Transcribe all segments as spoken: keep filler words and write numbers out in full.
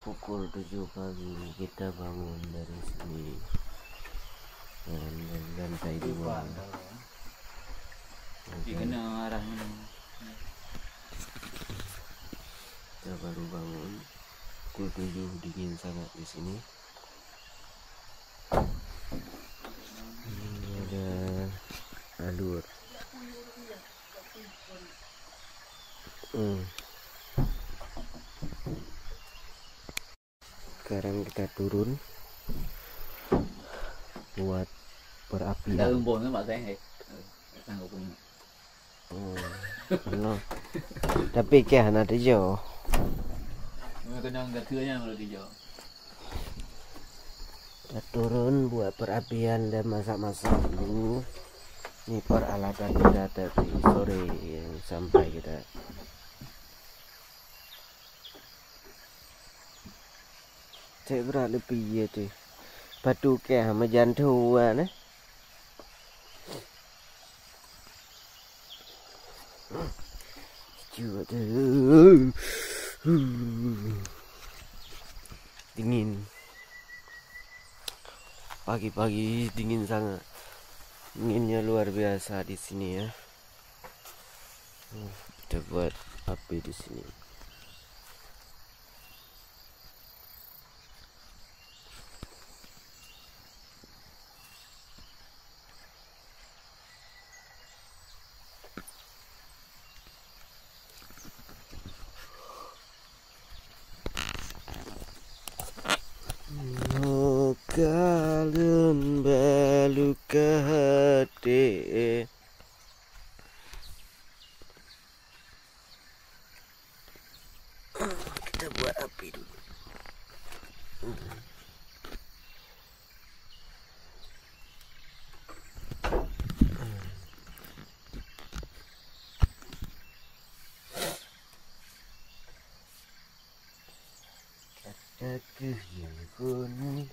Pukul tujuh pagi kita bangun dari sini. Dan, dan lantai dua. Di kena arah mana? Kita baru bangun. Pukul tujuh, dingin sangat di sini. Ini ada alur. Hmm. Sekarang kita turun buat perapian. Daun boh ni mak saya, eh. Sanggup punya. Hmm. Noh. Tapi keh hana teujoh. Kena gata nya kalau teujoh. Kita turun buat perapian dan masak-masak dulu. Ni peralatan kita tadi sore yang sampai kita. Cek berat lepi ye tu. Patu keh meujan tu wan eh. Cuba tu. Dingin. Pagi-pagi dingin sangat. Dinginnya luar biasa di sini ya. Hmm, kita buat api di sini. Kalon balu ka hate. Kita buat api dulu. Kata keuh nyang keuneuk.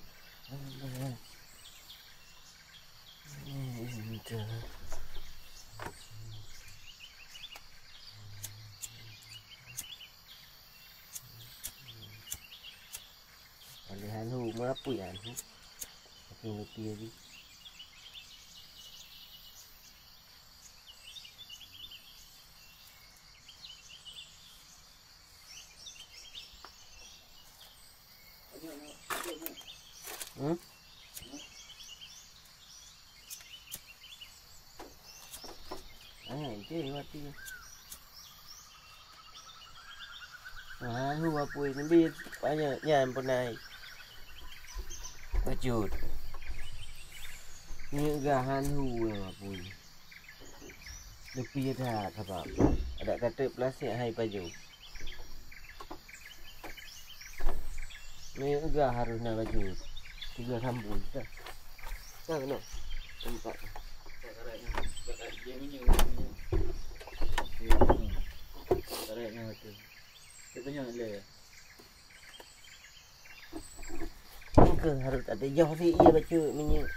Padahal hu, meurapui an hu. Tapi ngerti lagi. Hmm? Ah, itu mati. Ah, hu apui nabi banyak nyan pun naik. Bacut. Ni gahan hu apui. Leupie that sabab adak kateuk plastik hai pajoh. Meunyoe ega harôh na bacut. Tiga sambung. Dah. Dah kena. Empat. Engkeuh harôh tateujoh si ie bacut minyeuk.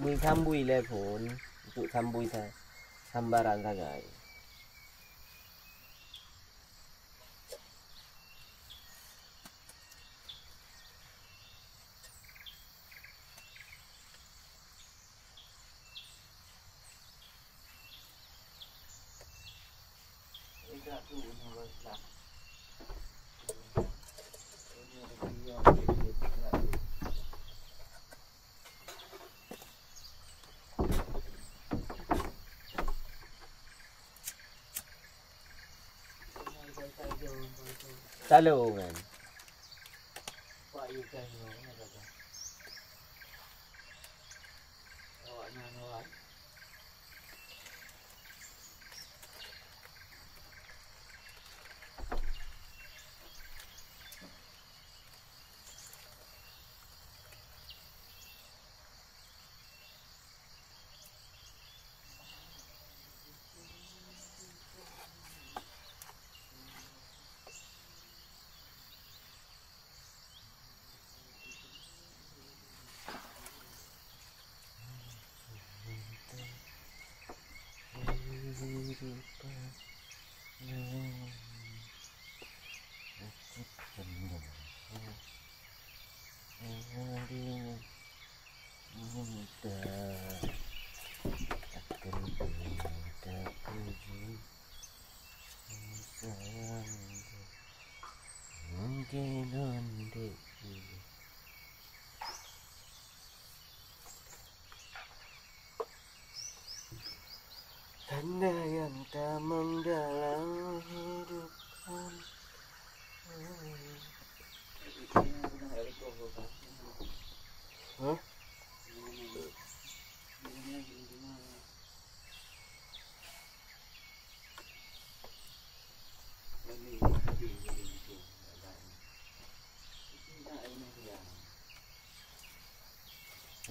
Bui sambui lé phon, untuk sambui sa-, sambaran sagai. Talo kan. Mungkin untuk Tanda yang tamong dalam hidup. Hah?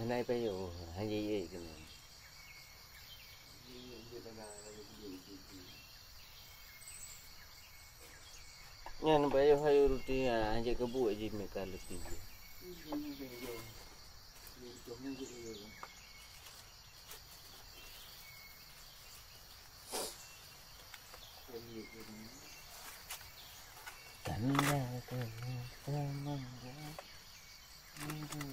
Hana ipayoh, hana jeuet keunan. Nyan payoh hayo ruti, ah, hana jeuet keubuet jih meuka leuti. Tanda kehilangan hidup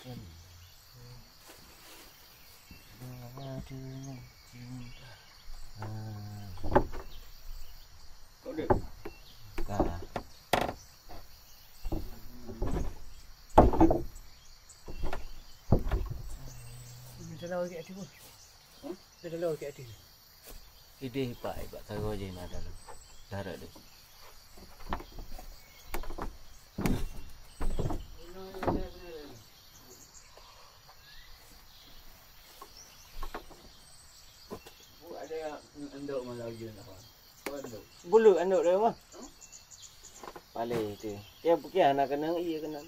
rindu. Madu cinta. Ah. Ka. Minta lawan ke hati pun. Hmm? Minta lawan ke hati. Idéh ipak, ipak sagoe jih na dalam. Darat deh. Bulu andok dia mah. Paling tu. Dia bukan anak kenang, iya kenang.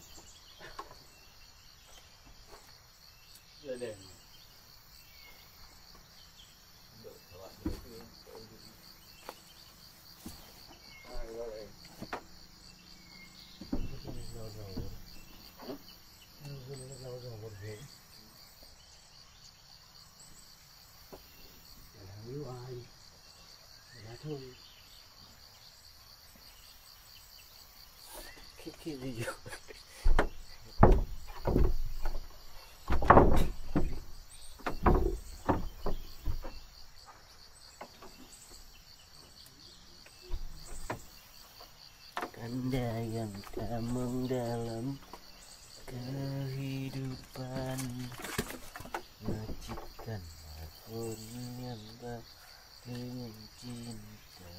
Tanda yang tamong dalam kehidupan, majikan pun yang ba-, dengan cinta.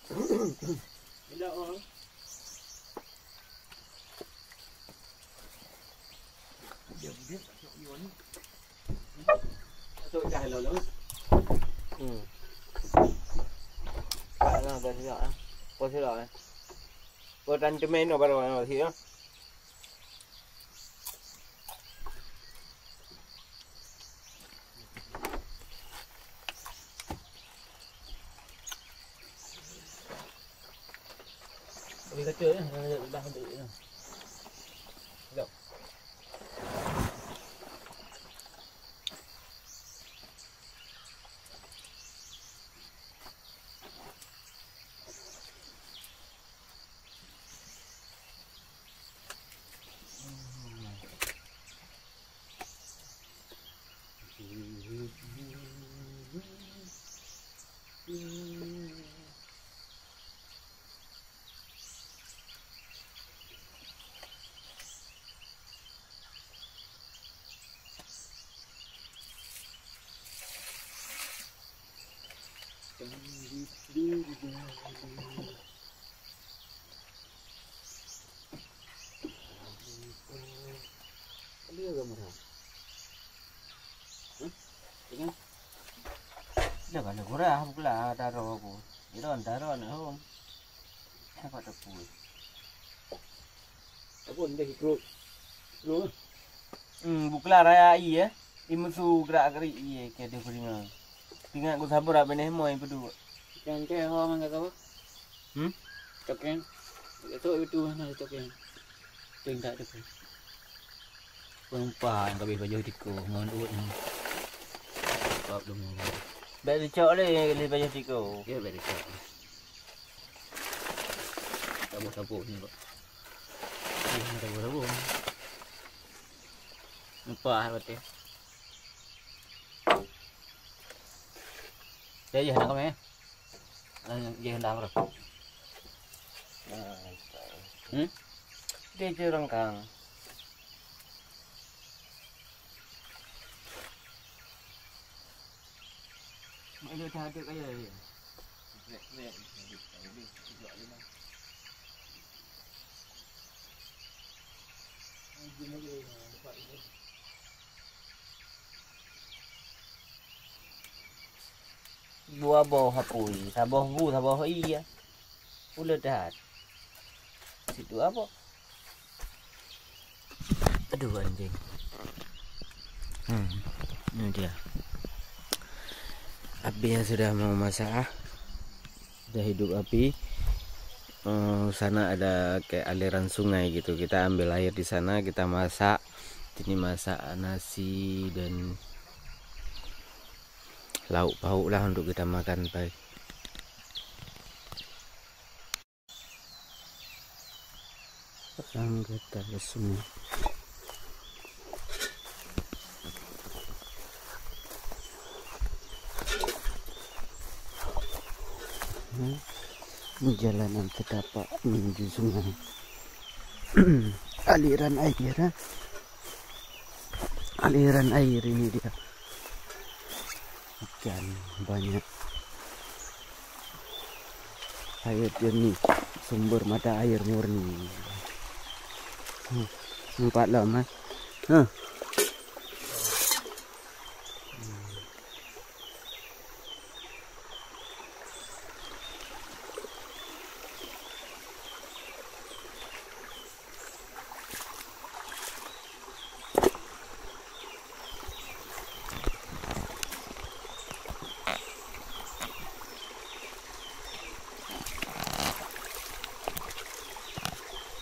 Hmm? Hmm. Pak, nah, dah silap, eh. Kau silap, eh. Kau tan temen kau baru, eh, silap. Boleh kata, eh, dah, dah, dah. Sekejap. Dah ka lheueh kurah bukla taro aku. Iron taro na hom. Apa tepui? Apa ni dah ikut? Lu. Hmm, bukla raya iya. Imusu gerak-gerik iya ke dia peringat. Ingat ku sabar abis ni moi pedu. Kan ke ho mang kata apa? Hmm? Cokeng. Itu itu na cokeng. Tingkat tu. Peumpang ka beh pajoh tiko ngon uet ni. Bab lom. Bèk dicok lé lé pajoh tiko. Ya, bèk dicok. Saboh-saboh ni, Pak. Ni saboh-saboh. Nampak, Pak, ya? Ya, ya, nak kami. Lah, ya, dah, bro. Hmm? Dia je orang kang. Mak dia dah ada kaya dia. Dua boh apui, saboh bu, saboh ié. Uleue that. Situ apa? Aduh, anjing. Hmm, ini dia. Api yang sudah mau masak, ah. Sudah hidup api. Eh, sana ada kayak aliran sungai gitu. Kita ambil air di sana, kita masak. Ini masak nasi dan lauk pauk lah untuk kita makan pagi. Anggota sungai. Hmm. Ini jalanan setapak menuju sungai. Aliran air, eh. Aliran air ini dia. Ikan banyak. Air jernih, sumber mata air murni. Hmm, nampak lom, eh? Huh.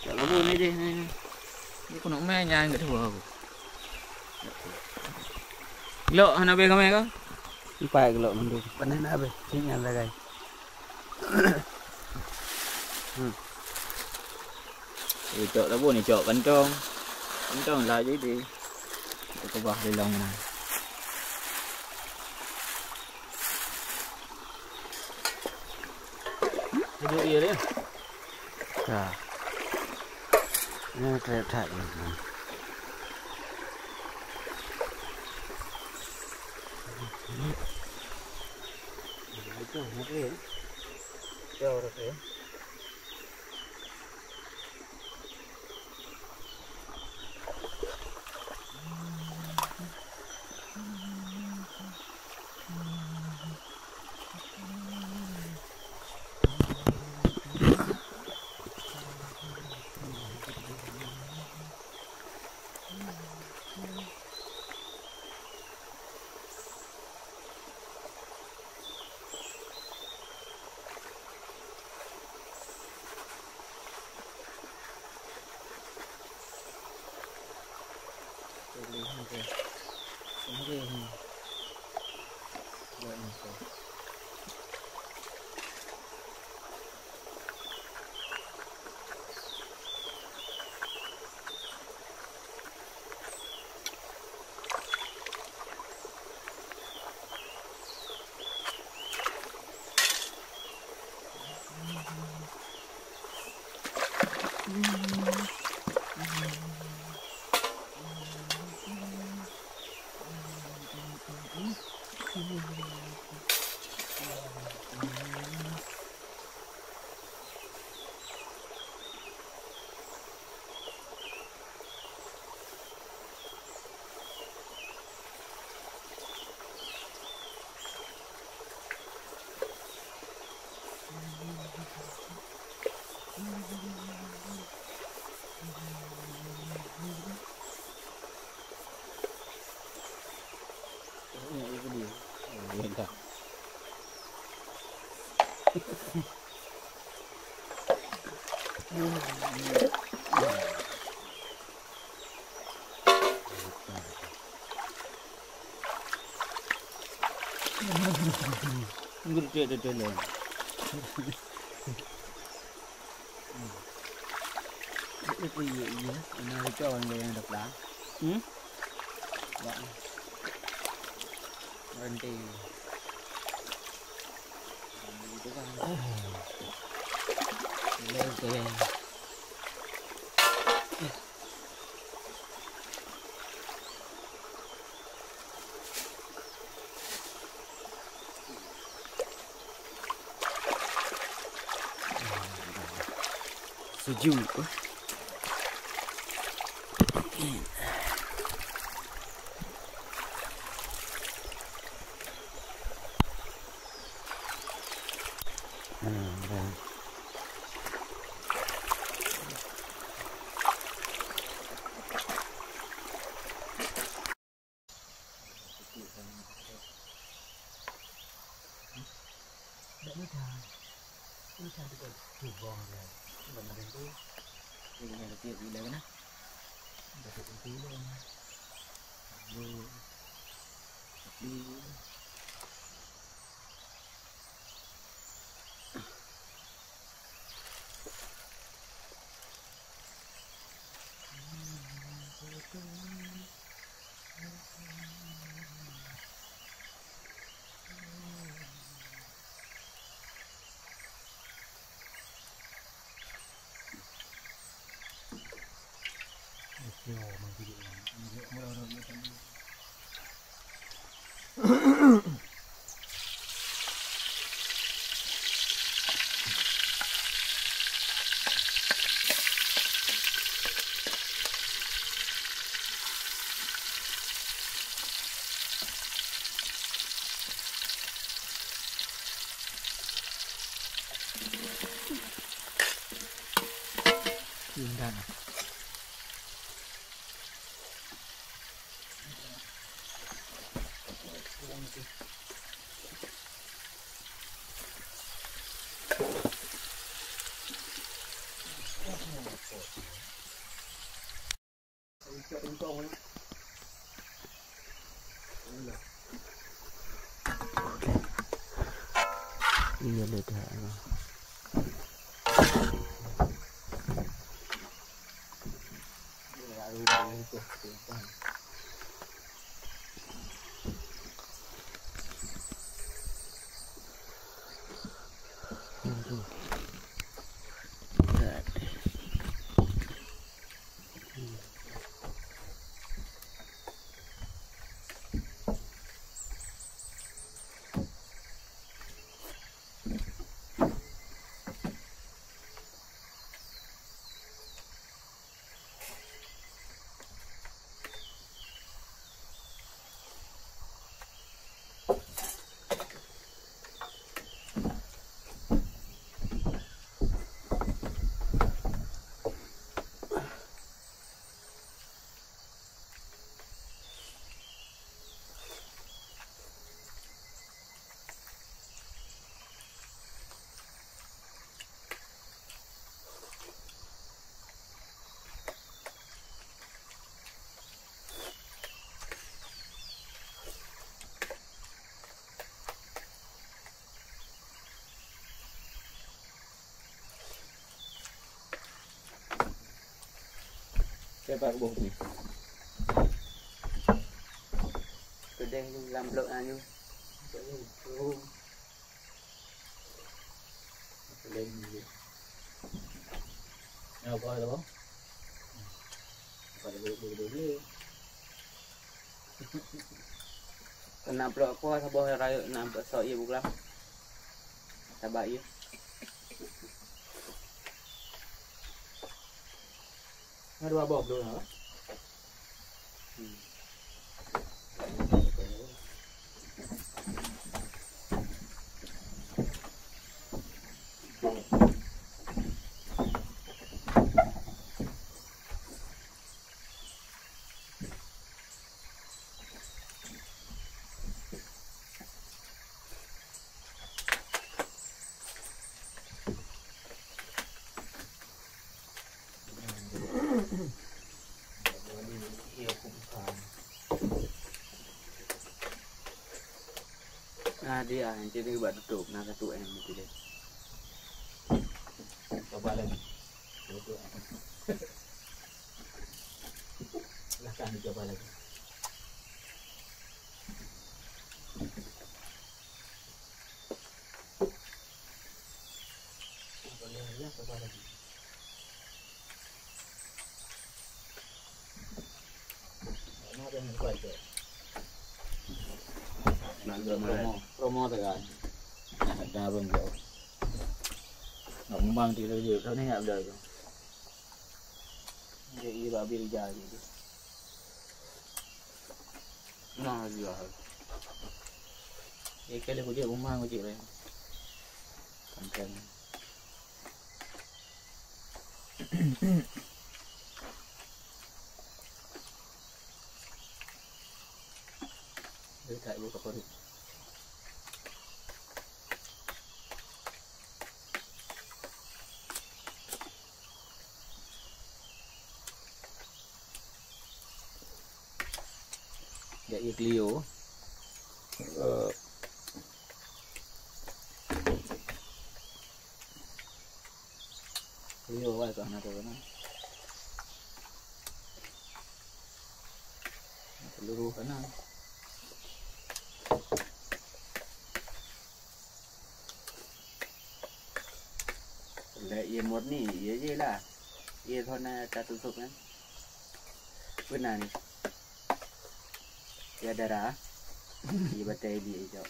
Tak labu ni deh, ni, ni. Ni keuneuk mè nyang geuh dua aku. Lok hana bèe kamè ka? Empat kelok mandum. Panen habis. Ni nyang sagai. Hmm. Icok labu ni, cok kantong. Kantong lah jadi. Keubah lilong na. Duduk iya dia. Nah. Ini kereta ni. Itu, nanti. Jauh rasa ya. Geudeudeuh-deudeuh lé. Itu iya, iya. Ini itu orang yang ada pelan. Hmm? Wah. Berhenti. Itu kan. Oke. Sejuk. Iya, beda. Dapat boh ni. Keudeh ni lam blok na nyoe. Keudeh ni. Ya, apa ada, Bang? Apa ada boleh, boleh, boleh. Keunan plok kuah saboh rayeuk na sok ié buklam. Sabab ié. Na dua boh belum, ha? Hmm. Ah, dia, yang sini buat tutup, nah, satu M itu dia. Coba lagi. Silahkan dicoba lagi. Boleh, ya, coba lagi. Nak promo, promo tu kan. Ada pun jauh. Nak memang tiga je, kau ni nak bela tu. Jadi babi rija je tu. Nah, dia. Ikan dia kucing rumah kucing lain. Kangkang. Dia tak perlu kapal ni. Jak ié Clio. Eh. Clio awai kah na tu kan. Peluru kanan. Lé ié murni, ié je lah. Ié thon na tatutup kan. Beuna ni. Ié darah. Ié batèe ié jok.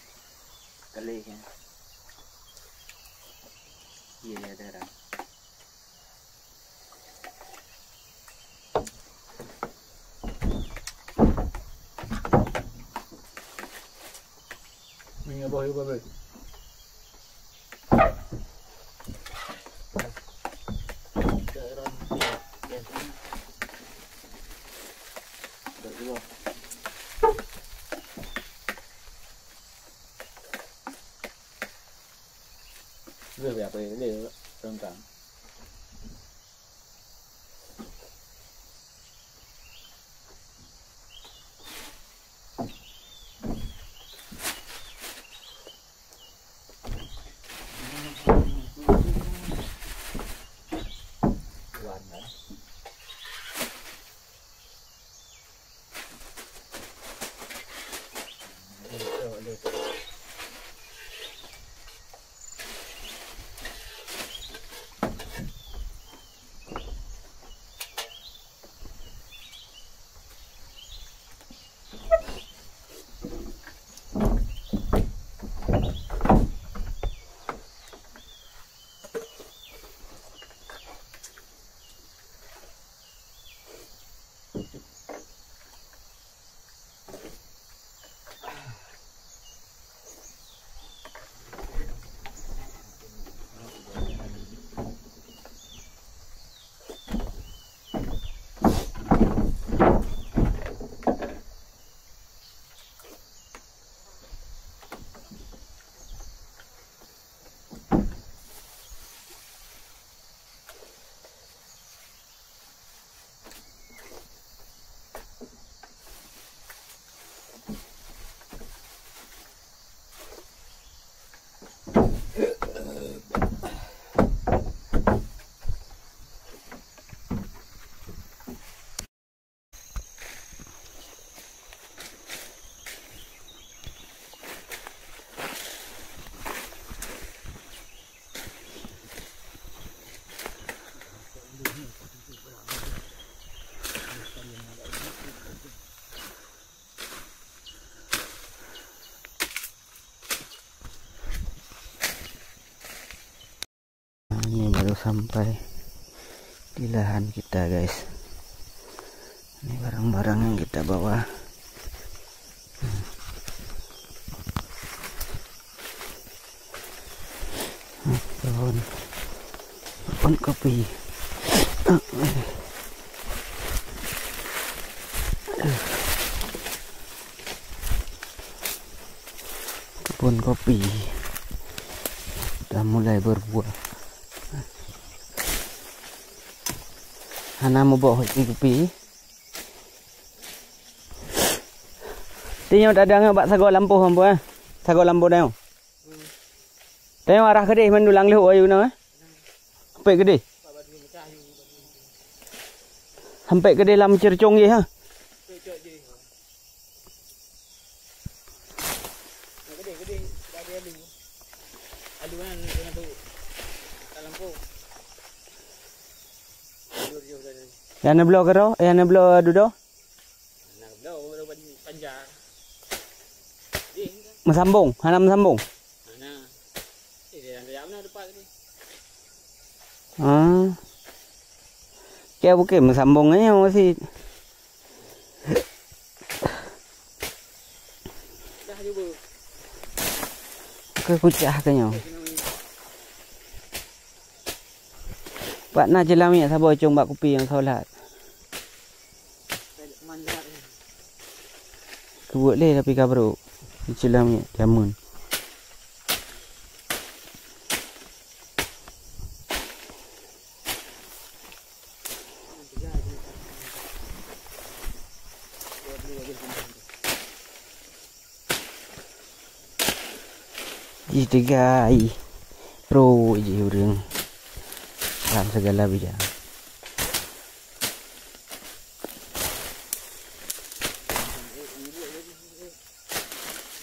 Kalé kan. Ié darah. Minyak bawang ié babel. Lé biar apa ni, rengkang. Sampai di lahan kita, guys. Ini barang-barang yang kita bawa. Pohon, pohon kopi. Kebun kopi sudah mulai berbuah. Hana muboh kopi. Tanyoe tadang bak sagoe lampôh ambo, eh. Sagoe lampôh tanyoe. Tanyoe arah keudeh mandum lam leuhok ayue nyoe, eh. Sampai keudeh. Sampai keudeh lam ceurcong jih, ha. Nyang neubloe keudroe, nyang neubloe dudoe. Meusambong, hana meusambong. Ah. Keu bukon meusambong nyan masih. Keu kucah keu nyoe. Pat na ceulah miet saboh cong bak kupi nyang solat. Keubuet lé tapi ka brok. Ceulah miet jameun. Jih teuga ai. Pro jih ureueng. Dalam segala bidang.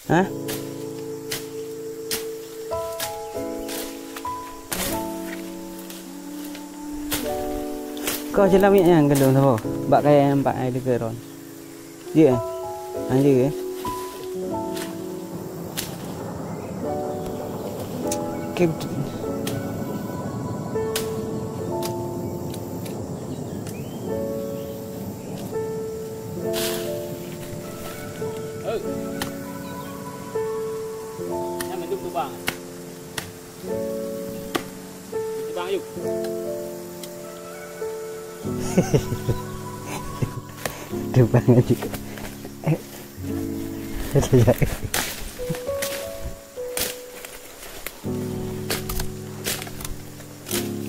Hah? Kau ceulah miet nyan keu lôn saboh. Bak kayèe nyang pat ai dikeue ron. Jeuet, eh? Ha, jeuet, eh? Oke, betul. Nyan mandum lubang. Teubang, yuk. Teubang aja.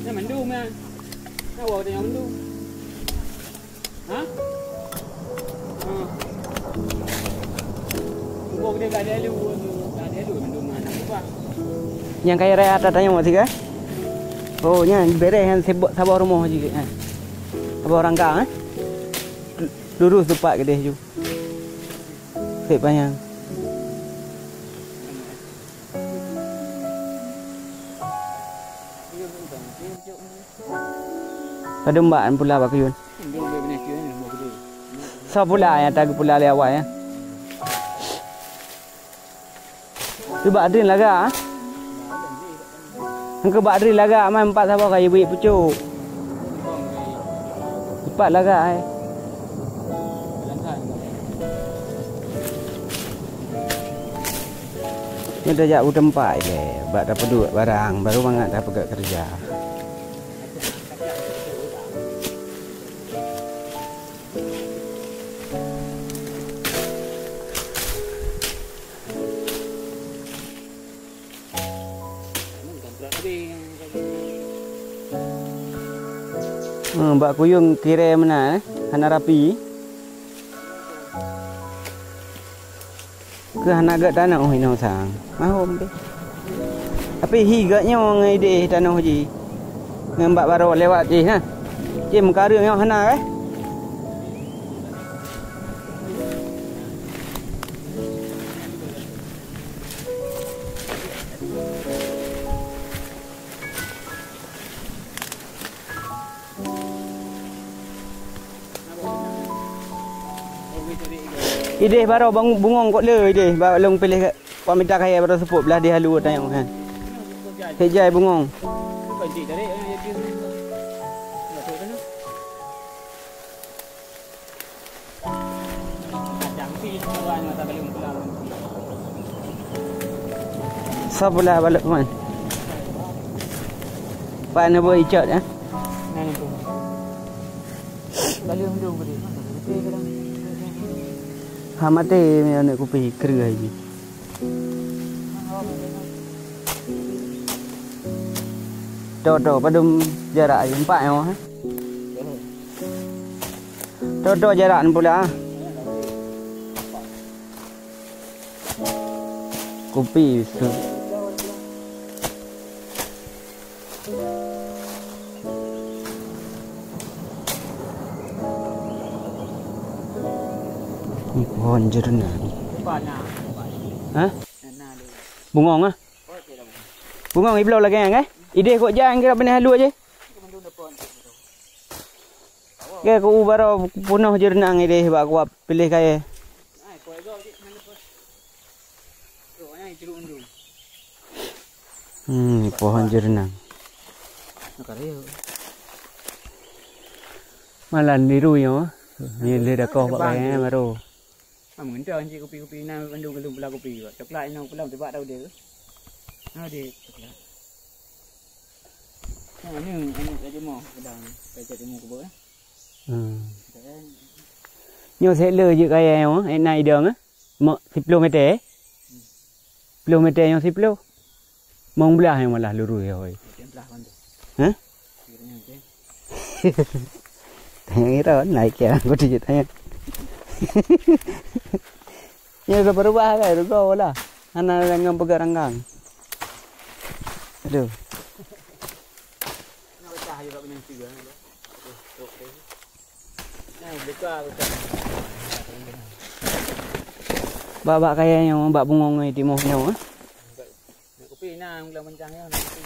Nyan mandum, nyan. Nyan, wow, tengok mandum. Ha? Ha. Muka gede gak ada lu, gak ada lu, mandum anak buah. Nyang kaya raya ata tanyong masih kan? Oh, nyan bereh nyan sebok saboh rumoh jih, eh. Saboh rangka, eh. Lurus tepat kedeh ju. Sek panyang. Padum bak pula bak kuyun. Soe pula nyang tagui pula lé awai, eh? Keu bak drin lagak, eh? Keu bak drin lagak, man empat saboh ka jibri pucuk. Empat lagak, eh. Nyoe tajak u teumpat ilèe, bak tapeuduek barang, baru mangat tapeugöt keureuja. Hmm, bak kuyun kirém meunan, eh, hana rapi. Keu hana gèt tanoh inoe sang. Mahom deh. Tapi hi gèt nyoe ngon ideh tanoh jih. Ngon bak barô lewat jih na. Cit meukareueng nyoe hana, eh. Ideh barô bang-, bungong kot le ideh, ba-, lôn piléh ka-, Pak mita kayèe barô seupôt blah di halu tanyong kan. Hijai bungong. Sabolah balok man. Pak neubuat icot, eh? Ha maté, aneuk kupi kreueh jih. Toh, toh, padum jarak jih, empat nyoe, ha? Toh, toh jarak pula, ha? Kupi su-, Ni pohon jeureunak ni. Hah? Bungong ah? Bungong ibloe lagèe nyan, eh? Idéh kok jan kira beuneh halu aja. Oke, ku baroe peunoh jeureunak idéh bak kuat piléh kayèe. Hmm, pohon jeureunak. Malah niru nyoe. Ni lé dakoh bak kayèe baru. Ah, meuntang cit kupi-kupi na mandum geupeula kupi. Coklat inoe pulang teuba dah udeh. Na udeh coklat. Nah, ni aneuk ka jeumah pedang, ka jak timu kubur, eh. Hmm. Kan? Nyoe sek le jeuet kayèe nyoe, eh, na idong, eh. Mok siploh meter, eh. Siploh meter nyoe siploh. Mong blah nyang malah lurus ya, hoi. Hah? Tanya ngira naik ya, aku dijit tanya. Ini udah berubah kan, rugo lah. Hana dengan pegang ranggang. Aduh. Bak, bak kayèe nyoe, bak bungong nyoe timoh nyoe, eh. Nak kupi na, ulang pancang nyoe, nak kupi.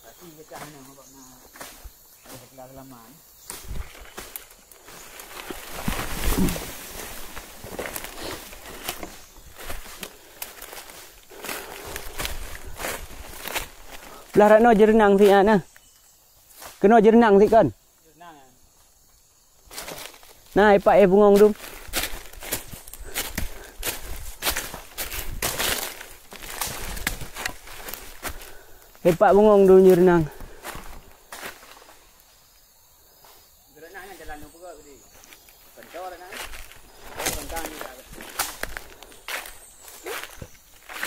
Tapi pecah nyoe, bak na. Ada sebelah lama ni. Blah rot nyoe jeureunak sik nyan, nah. Keunoe jeureunak sik kon. Nah, ipak eh bungong dum. Ipak bungong dum jeureunak.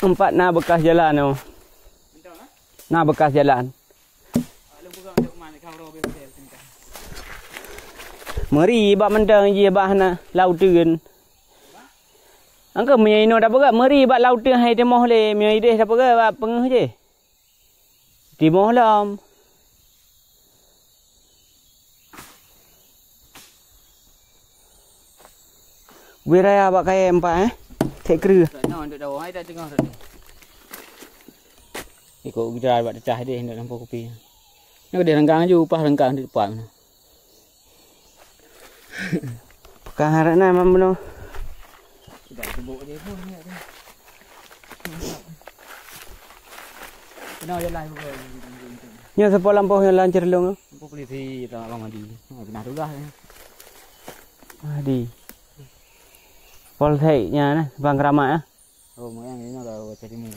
Empat na bekas jalan tu. Na bekas jalan. Meuri bak mantong jih bak hana laut teun. Angka meunyoe inoe tapeugah meuri bak laut teun hai timoh lé, meunyoe ideh tapeugah bak peungeuh jih. Timoh lom. Bui raya bak kayèe empat, eh. Cek kru. Iko gejra bak teucah deh, ndak nampak kupi. Nak deh renggang aju, upah renggang di depan. Peukah hareuet na mam bunoe. Sudah tebok je pun, ya, tu. Kena jalan juga. Nyoe sapo lampôh nyang lam ceureuloeng? Lampôh polisi, tak Abang Madi. Ha, pernah tugas, ya. Madi. Polsek nyan, eh, Bang Keramat, eh. Oh, moyang inoe ka baca timu.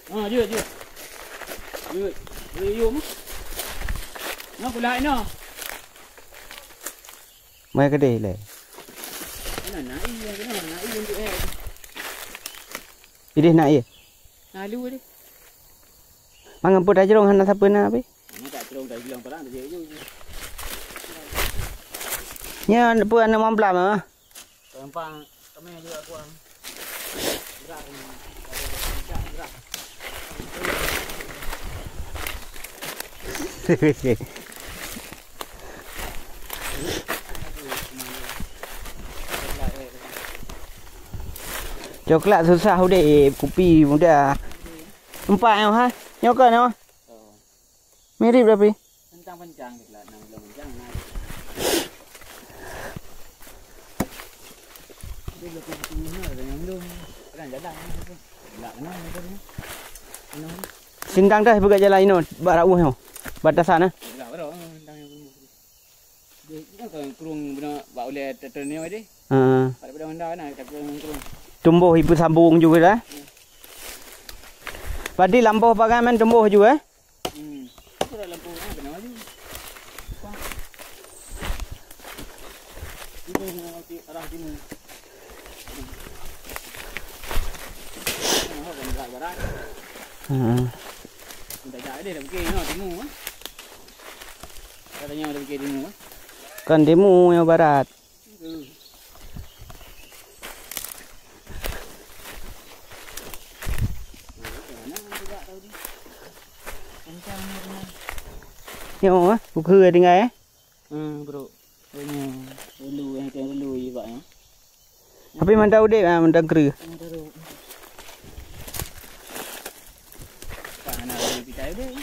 Ah, jeuet, jeuet. Jeuet. Jeuet, yum. Nah, pula inoe. Mai keudeh lé. Inoe, nai, inoe, nai untuk eh. Ideh na ié. Lalu deh. Mangat pun tajrong hana sapeue na pi. Ini tak terung dah bilang perang dia je. Nya peue aneuk mamblam ah. Gampang kami juga kuang. Gerak ni. Gerak, gerak. Coklat susah udeh, kupi mudah. Empat nyoe ha. Nyoe kan nyoe. Mirip tapi. Tentang pencang coklat, enam bulan pencang, nah. Sintang dah peugah jalan inoe, bak rauh nyoe, batasan, eh. Kurung beuna bak ulèe teuteunoe deh. Heeh. Pada-pada Honda na kita kurung-kurung. Tumboh ipeusambong juga dah. Berarti lamboh pagan man tumboh juga, eh? Hmm. Itu dah lampu, ah, kena maju. Wah. Ini arah timur. Nah, kan arah barat. Heeh. Minta jak deh, dah pergi, no, timur, eh. Katanya dah pergi timur, eh. Kan timur yang barat. Nyoe, eh, bukeu tinggai, eh? Hmm, bro. Ini dulu, yang dulu juga, ya. Tapi mantap udep, ah, mantap kru. Mantap udep. Panas di kita udep.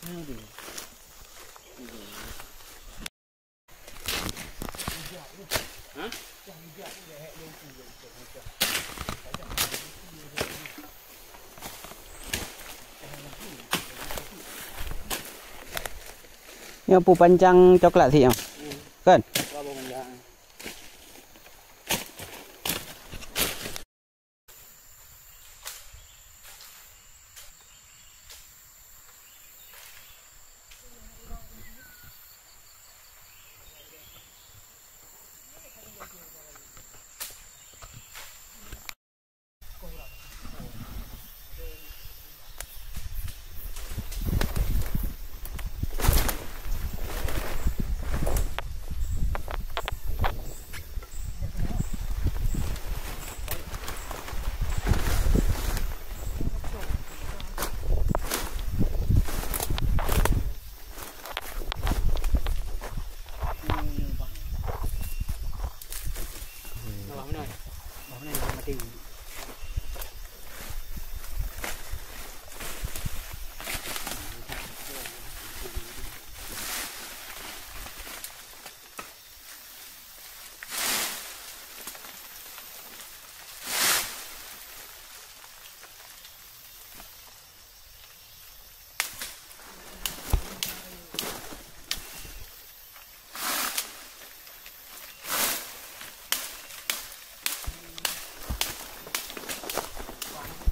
Aduh. Nyoe peue pancang coklat sih, nyoe? Kan?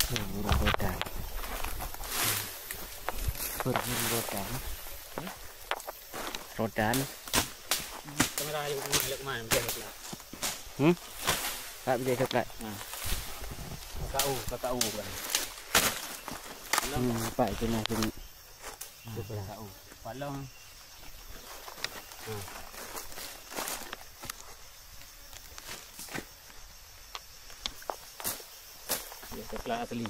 Burung rodan. Burung rodan. Rodan. Kamera ayo kemana, ayo kemana, macam mana? Hmm? Tak bisa coklat. Nah. K K U, K K U kan. Hmm, nampak itu nah sini. Nah, K K U. Palong. Nah. Ya, coklat asli.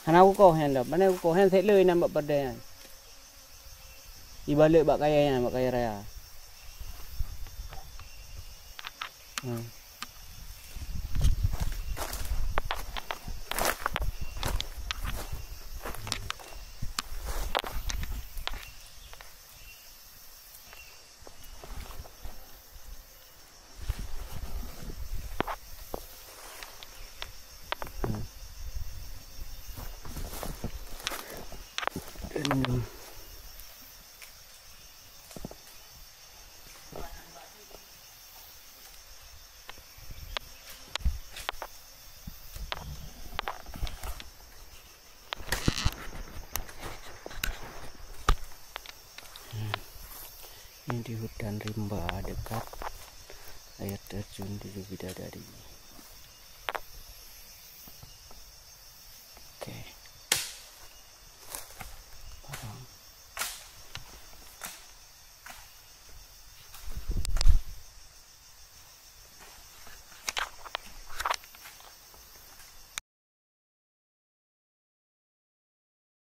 Hana kukoh nyan dah. Pane kukoh nyan sek le inan bak perdeh nyan. Ibalek bak kayèe nyan, bak kayèe raya. Hmm. Ini di hutan rimba dekat air terjun Tujuh Bidadari.